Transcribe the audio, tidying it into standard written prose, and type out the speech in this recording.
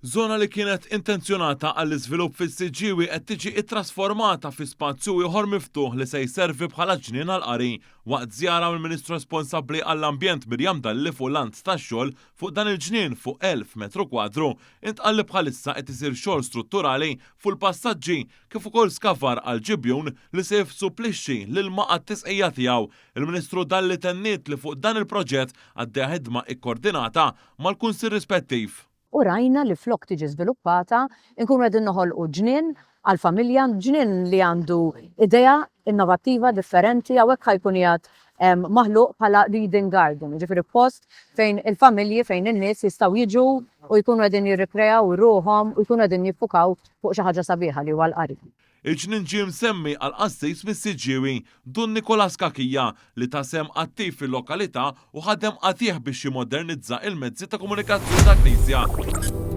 Żona li kienet intenzjonata għall-iżvilupp fis-Siġġiewi qed tiġi ttrasformata fi spazju ieħor miftuħ li se jservi bħala ġnien għall-qari. Waqt żjara mill-Ministru responsabbli għall-Ambjent Miriam Dalli fuq lant tax-xogħol fuq dan il-ġnien fuq 1,000 metru kwadru, intqal li bħalissa qed isir xogħol strutturali fuq il-passaġġi kif ukoll skavar għal ġibjun li se jissupplixxi l-ilma għat-tisqija tiegħu. Il-Ministru Dalli tenniet li fuq dan il-proġett għaddejja ħidma ikkordinata mal-Kunsill rispettiv. U rajna li flok tiġi żviluppata, inkunu qegħdin noħolqu ġnien għall-familja, ġnien li għandu idea innovattiva, differenti, hawnhekk ħa jkun qiegħed maħluq bħala reading garden, jiġifieri post fejn il-familji, fejn in-nies jistgħu jiġu u jkunu qegħdin jirrikreaw ruħhom u jkunu qegħdin jiffukaw fuq xi ħaġa sabiħa li huwa l-qari. Il-ġnien ġie msemmi għall-qassis mis-Siġġiewi, Dun Nikolas Cachia, li ta sehem attiv fil-lokalità u ħadem qatigħ biex jimmodernizza il-mezzi ta' komunikazzjoni tal-Knisja.